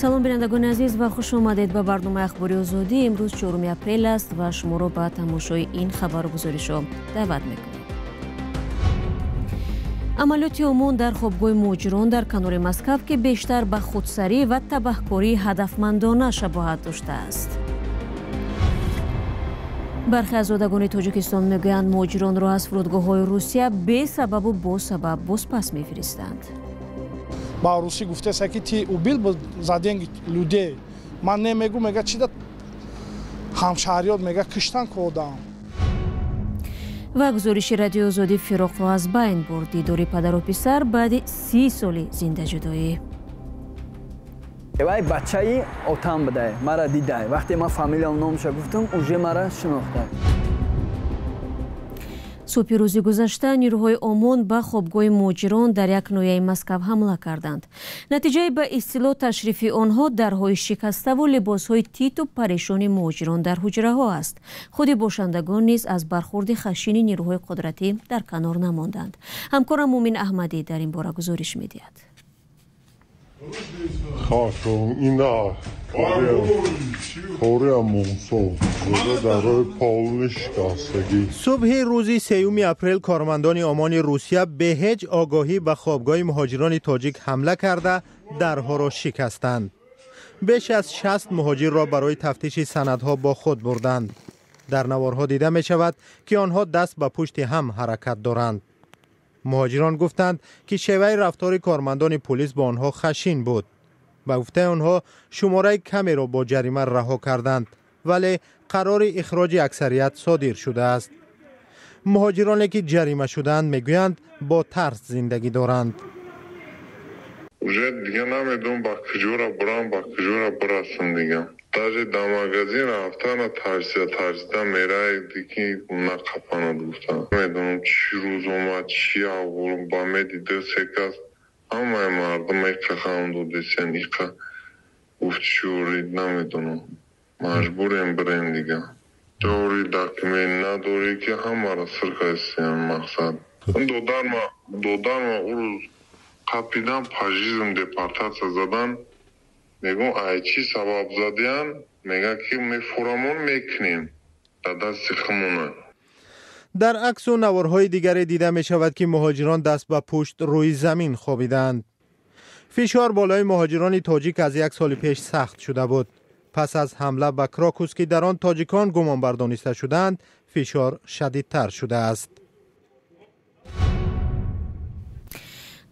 Салом, бинандагони азиз, ва хуш омадед ба барномаи Ахбори Озодӣ. Имрӯз 4 апрел аст ва шуморо ба тамошои ин хабару гузоришҳо даъват мекунем. Амалиёти ОМОН дар хобгоҳи муҳоҷирон дар канори Москав, ки бештар ба худсарӣ ва табаҳкории ҳадафмандона шабоҳат доштааст. Бархе аз зодагони Тоҷикистон мегӯянд, муҳоҷиронро аз фурудгоҳҳои Русия бесабабу бо сабаб бозпас мефиристанд. Ба русӣ гуфтеса, ки ты убил за деньги людей. Ман немегу, мега, чи да ҳамшаҳриёт, мега, киштан ку одам. Ва гузориши Радиои Озодӣ фироқро аз байн бурд. Дидори падару писар баъди 30 соли зиндаҷудоӣ. Вай бачаи отам будай, мара дидай. Вақте ман фамилиям, номша гуфтам, уже мара шинохтай. Субҳи рӯзи гузашта нирӯҳои ОМОН ба хобгоҳи муҳоҷирон дар як ноҳияи Москав ҳамла карданд. Натиҷаи ба истилоҳ ташрифи онҳо дарҳои шикаставу либосҳои титу парешони муҳоҷирон дар ҳуҷраҳо аст. Худи бошандагон низ аз бархурди хашини нирӯҳои қудратӣ дар канор намонданд. Ҳамкорам Мумин Аҳмадӣ дар ин бора гузориш медиҳад. Ина кори Мунсо дарои полни шикастагӣ. Субҳи рӯзи 3 апрел кормандони ОМОНи Русия бе ҳеҷ огоҳӣ ба хобгоҳи муҳоҷирони тоҷик ҳамла карда, дарҳоро шикастанд. Беш аз 60 муҳоҷирро барои тафтиши санадҳо бо худ бурданд. Дар наворҳо дида мешавад, ки онҳо даст ба пушти ҳам ҳаракат доранд. Муҳоҷирон гуфтанд, ки шеваи рафтори кормандони пулис бо онҳо хашин буд. Ба гуфтаи онҳо, шумораи камеро бо ҷарима раҳо карданд, вале қарори ихроҷи аксарият содир шудааст. Муҳоҷироне, ки ҷарима шудаанд, мегӯянд, бо тарс зиндагӣ доранд. Уже дига намедонам, ба куҷора бурам, ба куҷора бирасам. Дига даже да магазин рафтана тарсида тарсида мерай, ки нақапанад гуфта. Намедонам, чӣ рӯз омад, чӣ аҳвол ба медида. Се кас ҳамаи мардум иқа хам додесен, иқа гуфт шӯрид. Намедонам, маҷбурем бирем дига. Дори документ надорӣ, ки ҳамаро сир кастиям. Мақсад, додарма ӯ рӯз қапидан, пажизм депортатсия задан. Мегӯм, ай чӣ сабаб задиян? Мега, ки мефурамон мекунем, дар дасти хумона. Дар аксу наворҳои дигаре дида мешавад, ки муҳоҷирон даст ба пушт рӯи замин хобидаанд. Фишор болои муҳоҷирони тоҷик аз як соли пеш сахт шуда буд. Пас аз ҳамла ба Крокус, ки дар он тоҷикон гумонбар дониста шудаанд, фишор шадидтар шудааст.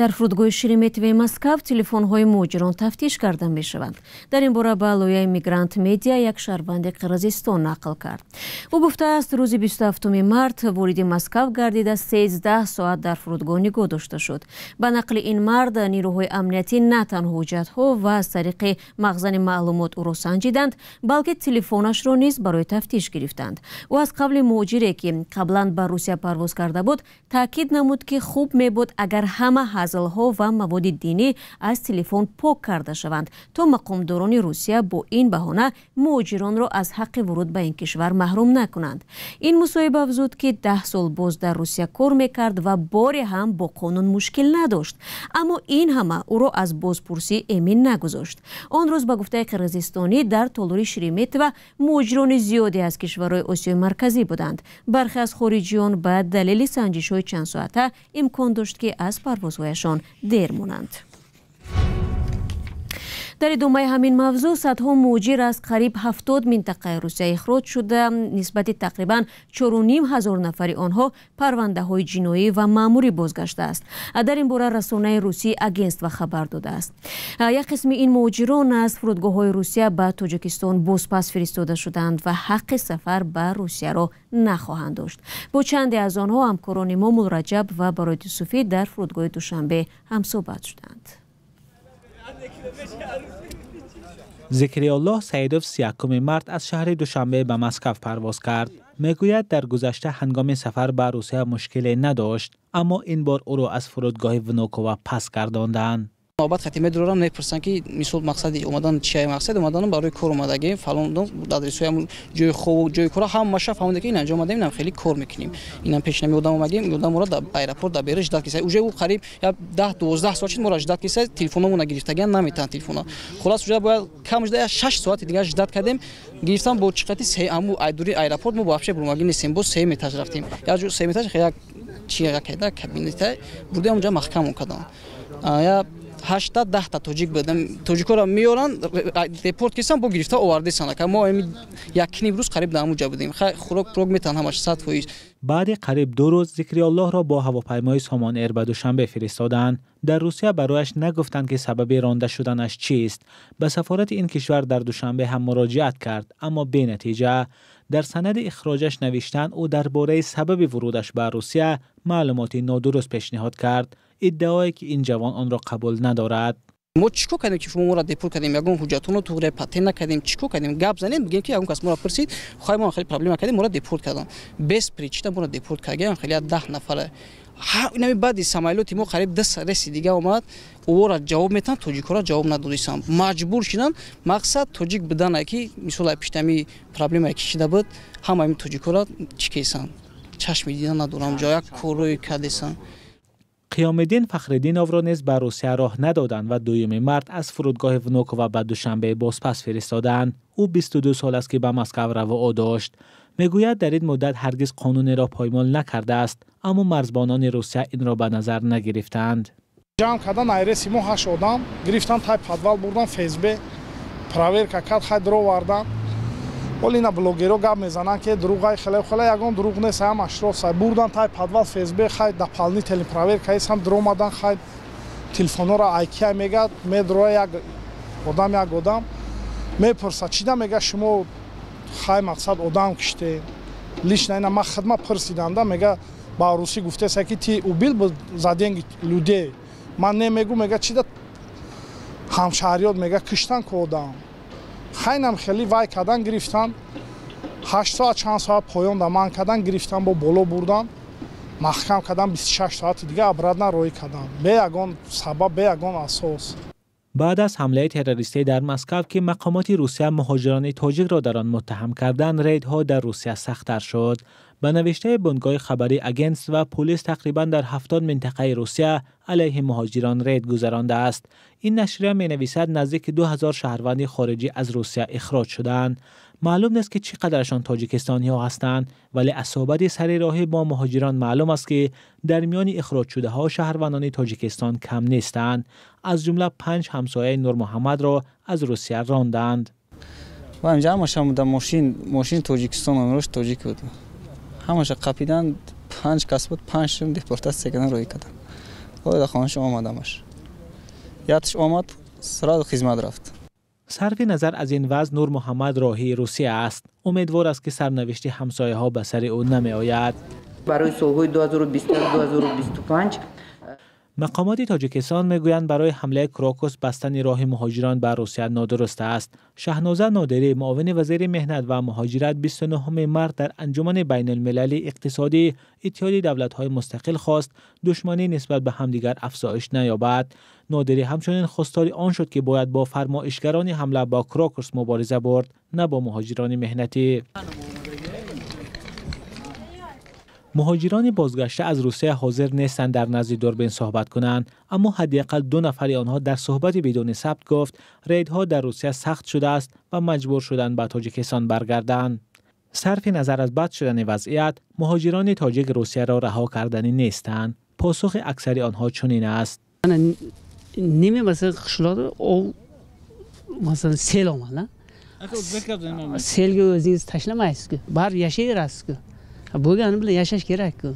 Дар фурудгоҳи Шереметьевои Москав телефонҳои муҳоҷирон тафтиш карда мешаванд. Дар ин бора ба лоиҳаи Мигрант Медиа як шаҳрванди Қирғизистон нақл кард. Ӯ гуфтааст, рӯзи 27 март вориди Москав гардида, 13 соат дар фурудгоҳ нигоҳ дошта шуд. Ба нақли ин мард, нирӯҳои амниятӣ на танҳо ҳуҷҷатҳо ва аз тариқи мағзани маълумот ӯро санҷиданд, балки телефонашро низ барои тафтиш гирифтанд. Ӯ аз қавли муҳоҷире, ки қаблан ба Русия парвоз карда буд, таъкид намуд, ки хуб мебуд, агар ҳама ҳазлҳо ва маводи динӣ аз телефон пок карда шаванд, то мақомдорони Русия бо ин баҳона муҳоҷиронро аз ҳаққи вуруд ба ин кишвар маҳрум накунанд. Ин мусоҳиба афзуд, ки 10 сол боз дар Русия кор мекард ва боре ҳам бо қонун мушкил надошт, аммо ин ҳама ӯро аз бозпурсӣ эмин нагузошт. Он рӯз, ба гуфтаи қирғизистонӣ, дар толори Шереметьево муҳоҷирони зиёде аз кишварҳои Осиёи Марказӣ буданд. Бархе аз хориҷиён ба далели санҷишҳои чандсоата имкон дошт, ки аз парвозҳояшон дер монанд. Дар идомаи ҳамин мавзӯъ, садҳо муҳоҷир аз қариб 70 минтақаи Русия ихроҷ шуда, нисбати тақрибан 4500 нафари онҳо парвандаҳои ҷиноӣ ва маъмурӣ бозгаштааст. Дар ин бора расонаи русии Агентство хабар додааст. Як қисми ин муҳоҷирон аз фурудгоҳҳои Русия ба Тоҷикистон бозпас фиристода шуданд ва ҳаққи сафар ба Русияро нахоҳанд дошт. Бо чанде аз онҳо ҳамкорони мо Мулраҷаб ва Барои Юсуфӣ дар фурудгоҳи Душанбе ҳамсӯҳбат шуданд. Зикриёллоҳ Саидов 31 март аз шаҳри Душанбе ба Москав парвоз кард. Мегӯяд, дар гузашта ҳангоми сафар ба Русия мушкиле надошт, аммо ин бор ӯро аз фурудгоҳи Внукова пас гардонданд. Навбат хати медурам, мепурсанд ки мисол мақсади омадан чия, мақсади омадан барои кор омадагӣ, фалон адресҳои ҳамун ҷои хоб, ҷои кора ҳамаша фаҳмонда ки ин анҷо омадем, инам хеле кор мекунем. Инам пеш нами одам омадем, одам моро дар аэропорт дар берун ждать киса. Уже ӯ қариб 10-12 соат шуд моро ждать киса, телефономона гирифтагиан наметавонанд телефона. Хулас уже бояд кам шуда 6 соати дигар ждать кардем, гирифтан бо чиқати се аму айдури аэропорт мо вообще бурмагӣ нестем, боз се этаж рафтем. Як ҷо се этаж як чи як кабинета бурдем, онҷа маҳкамон карданд. Я 8-10 тоҷик будам. Тоҷикоро меоранд, депорт кисан, бо гирифта овардесан. Ака мо як ним рӯз қариб дар ҳамун ҷа будем. Хӯрок пурок метан ҳамаш 100%. Баъди қариб 2 рӯз Зикриоллоҳро бо ҳавопаймои Сомон Эйр ба Душанбе фиристоданд. Дар Русия барояш нагуфтанд ки сабаби ронда шуданаш чист. Ба сафорати ин кишвар дар Душанбе ҳам муроҷиат кард, аммо бенатиҷа. Дар санади ихроҷаш навиштанд, ӯ дар бораи сабаби вурудаш ба Русия маълумоти нодуруст пешниҳод кард, иддаое ки ин ҷавон онро қабул надорад. Мо чӣ кор кардем ки шумо моро депорт кардем? Ягон ҳуҷҷатонро туғри патент накардем, чӣ кор кардем? Гап занем, бигем ки ягон кас моро пурсид, хай мо хеле проблема кардем, моро депорт карданд. Без причина моро депорт кардем, хеле 10 нафара. Инами баъди самолёти мо қариб 2 рейси дига омад, ӯро ҷавоб метаҳанд, тоҷикҳоро ҷавоб надодисанд. Маҷбур шуданд, мақсад тоҷик будане ки мисол пиштами проблемае ки шида буд, ҳама ин тоҷикҳоро чӣ кесанд? Чашми дида надорам, ҷо як корое кардесанд. Қиёмиддин Фахриддиновро низ ба Русия роҳ надоданд ва 2 март аз фурудгоҳи Внукова ба Душанбе бозпас фиристоданд. Ӯ 22 сол аст ки ба Москав равоъ дошт. Мегӯяд, дар ин муддат ҳаргиз қонунеро поймол накардааст, аммо марзбонони Русия инро ба назар нагирифтанд. Ҷамъ кардан айреси мо 8 одам гирифтан, тай подвал бурдан, ФСБ проверка кард, хай дуровардан. Ҳол ина блогеро гап мезананд ки дурӯғай хеле хеле, ягон дурӯғ нест, ҳамаш рост. Бурдан тай подвал ФСБ, хай дополнительный проверка исам дуромадан, хай телефонҳоро айкия мегад, медуроя як одам, як одам мепурсад, чида мега шумо хай мақсад одам киште. Лично ина ман хидмат пурсидам да, мега ба русӣ гуфтеса ки ты убил за деньги людей. Ман не мегу, мега чида ҳамшаҳриёт мега киштан ку одам. Хайнам хеле вай кардан гирифтан, 8 соат чанд соат поён да ман кардан гирифтан, бо боло бурдан, маҳкам кардан, 26 соати дига обратно роҳӣ кардан, бе ягон сабаб, бе ягон асос. Баъд аз ҳамлаи террористӣ дар Москав ки мақомоти Русия муҳоҷирони тоҷикро дар он муттаҳам карданд, рейдҳо дар Русия сахттар шуд. Ба навиштаи бунгоҳи хабарии агентство, полис тақрибан дар 70 минтақаи Русия алайҳи муҳоҷирон рейд гузарондааст. Ин нашрия менависад, наздики 2000 шаҳрванди хориҷӣ аз Русия ихроҷ шудаанд. Маълум нест ки чӣ қадарашон тоҷикистониҳо ҳастанд, вале аз суҳбати сари роҳӣ бо муҳоҷирон маълум аст ки дар миёни ихроҷшудаҳо шаҳрвандони Тоҷикистон кам нестанд. Аз ҷумла 5 ҳамсояи Нурмуҳаммадро аз Русия ронданд. Мошин Тоҷикистон номерош тоҷик буд. Ҳамаша қапидан, 5 кас буд, 5 депортатсия кардан, роҳӣ кардан. Ҳоло дар хонааш омадамаш. Ятш омад, сразу хизмат рафт. Сарфи назар аз ин вазъ, Нурмуҳаммад роҳии Русия аст. Умедвор аст ки сарнавишти ҳамсояҳо ба сари ӯ намеояд. Барои солҳои 2021-2025 мақомоти Тоҷикистон мегӯянд, барои ҳамлаи Крокус бастани роҳи муҳоҷирон ба Русия нодуруст аст. Шаҳноза Нодирӣ, муовини вазири меҳнат ва муҳоҷират, 29 март дар Анҷумани байналмилалии иқтисодӣ Иттиҳоди давлатҳои мустақил хост душманӣ нисбат ба ҳамдигар афзоиш наёбад. Нодирӣ ҳамчунин хостори он шуд ки бояд бо фармоишгарони ҳамла бо Крокус мубориза бурд, на бо муҳоҷирони меҳнатӣ. Муҳоҷирони бозгашта аз Русия ҳозир нестанд дар назди дурбин суҳбат кунанд, аммо ҳадди ақал 2 нафари онҳо дар суҳбати бидуни сабт гуфт, рейдҳо дар Русия сахт шудааст ва маҷбур шуданд ба Тоҷикистон баргарданд. Сарфи назар аз бад шудани вазъият, муҳоҷирони тоҷик Русияро раҳо карданӣ нестанд. Посухи аксари онҳо чунин аст. Ниме масалан қишлоqda ов masalan sel омад, selga o'zingiz tashlamaysiz-ku, baribir yashayverasiz-ku. Bo'lgani bilan yashash kerak-ku.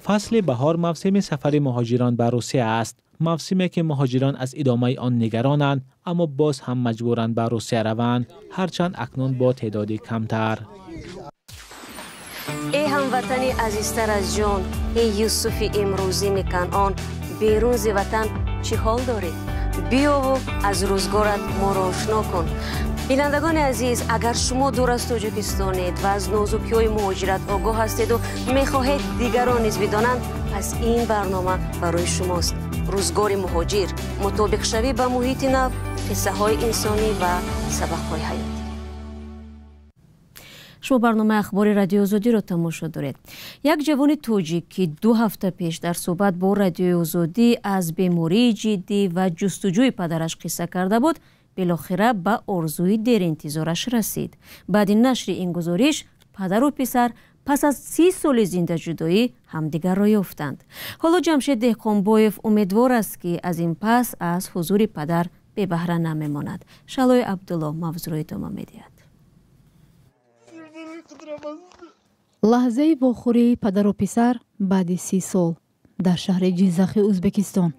Фасли баҳор мавсими сафари муҳоҷирон ба Русия аст. Мавсиме ки муҳоҷирон аз идомаи он нигаронанд, аммо боз ҳам маҷбуранд ба Русия раванд, ҳарчанд акнун бо теъдоди камтар. Эй ҳамватани азизтар аз ҷон, эй Юсуфи имрӯзини Канъон, берун зи ватан чӣ ҳол дорӣ? Биёву аз рӯзгорат моро ошно кун. Бинандагони азиз, агар шумо дур аз Тоҷикистонед ва аз нозукиҳои муҳоҷират огоҳ ҳастеду мехоҳед дигарон низ бидонанд, пас ин барнома барои шумост. Рӯзгори муҳоҷир, мутобиқшавӣ ба муҳити нав, қиссаҳои инсонӣ ва сабақҳои ҳаёт. Шумо барномаи ахбори Радиои Озодиро тамошо доред. Як ҷавони тоҷик, ки 2 ҳафта пеш дар суҳбат бо Радиои Озодӣ аз бемории ҷиддӣ ва ҷустуҷӯи падараш қисса карда буд, билохира ба орзуи деринтизораш расид. Баъди нашри ин гузориш, падару писар пас аз 30 соли зиндаҷудоӣ ҳамдигарро ёфтанд. Ҳоло Ҷамшед Деҳқонбоев умедвор аст, ки аз ин пас аз ҳузури падар бебаҳра намемонад. Шалои Абдулло мавзӯъро идома медиҳад. Лаҳзаи вохӯрии падару писар баъди 30 сол дар шаҳри Ҷиззахи Ӯзбекистон.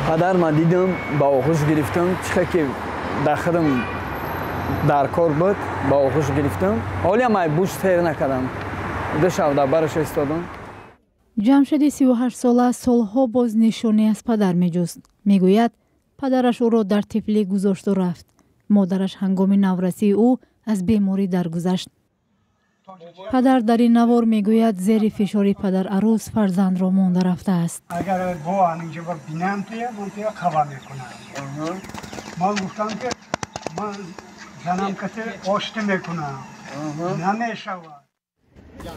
Падар ман дидам, ба оғӯш гирифтам, чихе ки дар худам дар кор буд, ба оғӯш гирифтам. Ҳолиам ман буш сер накардам. 2 шаб дар бараш истодам. Ҷамшеди 38 сола солҳо боз нишоне аз падар меҷуст. Мегӯяд, падараш ӯро дар тифлӣ гузошту рафт. Модараш ҳангоми наврасии ӯ аз беморӣ даргузашт. Падар дар ин навор мегӯяд, зери фишори падар арӯс фарзандро монда рафтааст. Агар бо инҷо бинам туя, ман туя қаба мекунам. Ман гуфтам, ки ман занам кати ошти мекунам. Намешавад.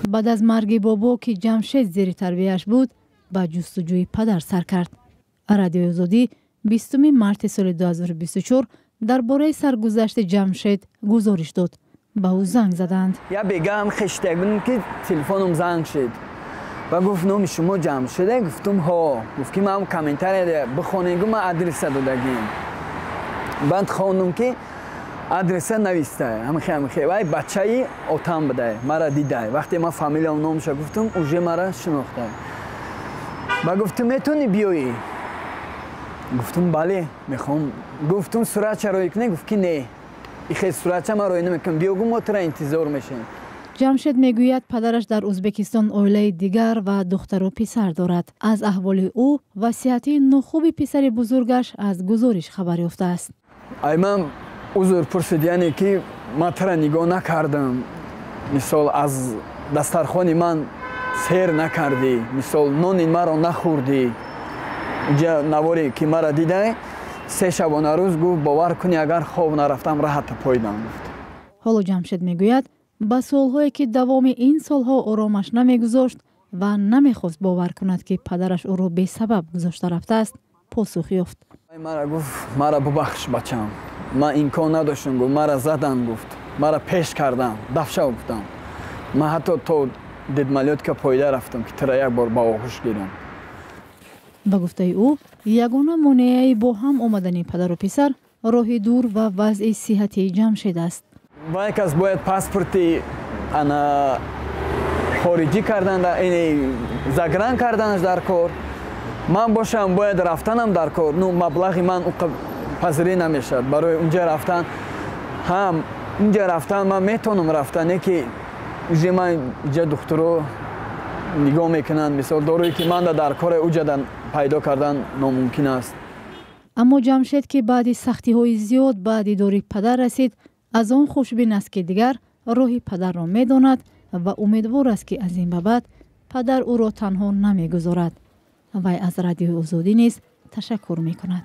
Баъд аз марги бобо, ки Ҷамшед зери тарбияш буд, ба ҷустуҷӯи падар сар кард. Радиои Озодӣ 20 марти соли 2024 дар бораи саргузашти Ҷамшед гузориш дод. Ба ӯ занг заданд. Я бегаам хештак будам, ки телефонам занг шид ва гуфт, номи шумо Ҷамшеде? Гуфтум ҳо. Гуфт, ки ман комментария бихонем, гу ман адреса додагим. Баъд хондум, ки адреса нависта, ҳамхе ҳамхе. Вай бачаи отам будай, мара дидай. Вақте ман фамилиям номша гуфтум, уже мара шинохтай. Ба гуфтум, метавонӣ биёӣ? Гуфтум, бале, мехоҳам. Гуфтум, суратча рӯй кунӣ? Гуфт, ки не. Ихе суратча ман рӯй намекунам, биё, гу мо тура интизор мешавем. Ҷамшед мегӯяд, падараш дар Ӯзбекистон оилаи дигар ва духтару писар дорад. Аз аҳволи ӯ ва сиҳатии нохуби писари бузургаш аз гузориш хабар ёфтааст. Ай ман узр пурсид, яъне ки ман тура нигоҳ накардам, мисол аз дастархони ман сер накардӣ, мисол нони маро нахӯрдӣ. Инҷа наворе ки мара дидай, 3 шабонарӯз гуфт, бовар кунӣ, агар хоб нарафтам, раҳата пойдам, гуфт. Ҳоло Ҷамшед мегӯяд, ба суолҳое ки давоми ин солҳо оромаш намегузошт ва намехост бовар кунад, ки падараш ӯро бесабаб гузошта рафтааст, посух ёфт. Мара гуфт, мара бубахш, бачам, ман имкон надоштам, гуфт, мара задан, гуфт, мара пеш кардам, дафшав, гуфтам. Ман ҳатто то дедмалётка пойда рафтам, ки тура як бор ба оғӯш гирам. Ба гуфтаи ӯ, ягона монеаи бо ҳам омадани падару писар роҳи дур ва вазъи сиҳатии Ҷамшед аст. Вай кас бояд паспорти ана хориҷӣ кардан, загран карданаш дар кор. Ман бошам, бояд рафтанам дар кор. Ну, маблағи ман пазирӣ намешавад барои унҷа рафтан. Ҳам унҷа рафтан ман метавонам рафтан, не ки уже ман иҷа духтуро нигоҳ мекунанд, мисол доруе ки манда дар коре уҷа пайдо кардан номумкин аст. Аммо Ҷамшед, ки баъди сахтиҳои зиёд ба дидори падар расид, аз он хушбин аст, ки дигар роҳи падарро медонад ва умедвор аст, ки аз ин ба баъд падар ӯро танҳо намегузорад. Вай аз Радиои Озодӣ низ ташаккур мекунад.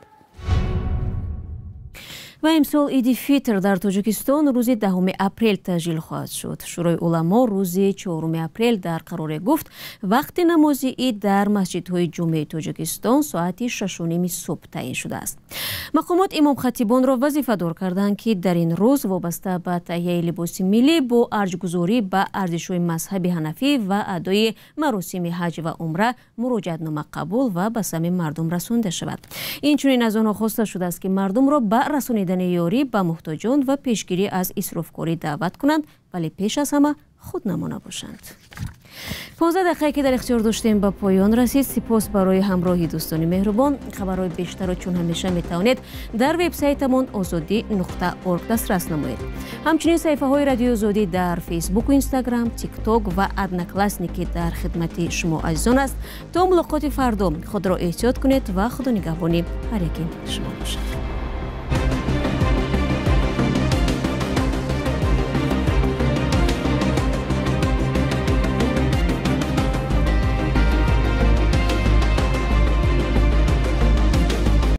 Ва имсол Иди Фитр дар Тоҷикистон рӯзи 10 апрел таҷлил хоҳад шуд. Шӯрои уламо рӯзи 4 апрел дар қароре гуфт, вақти намози ид дар масҷидҳои ҷумъаи Тоҷикистон соати 6:30 субҳ таъин шудааст. Мақомот имомхатибонро вазифадор карданд, ки дар ин рӯз вобаста ба таҳияи либоси миллӣ бо арҷгузорӣ ба арзишҳои мазҳаби ҳанафӣ ва адои маросими ҳаҷ ва умра муроҷиатнома қабул ва ба сами мардум расонда шавад. Инчунин аз онҳо хоста шудааст, ки мардумро ба расонидани ёрӣ ба муҳтоҷон ва пешгирӣ аз исрофкорӣ даъват кунанд, вале пеш аз ҳама худнамона бошанд. 15 дақиқае ки дар ихтиёр доштем ба поён расид. Сипос барои ҳамроҳи дӯстони меҳрубон. Хабарҳои бештарро чун ҳамеша метавонед дар вебсайтамон ozodi.org дастрас намоед. Ҳамчунин саҳифаҳои Радиои Озодӣ дар Фейсбуку, Инстаграм, Тикток ва Одноклассники дар хидмати шумо азизон аст. То мулоқоти фардо худро эҳтиёт кунед ва худо нигаҳбони ҳар яки шумо бошад.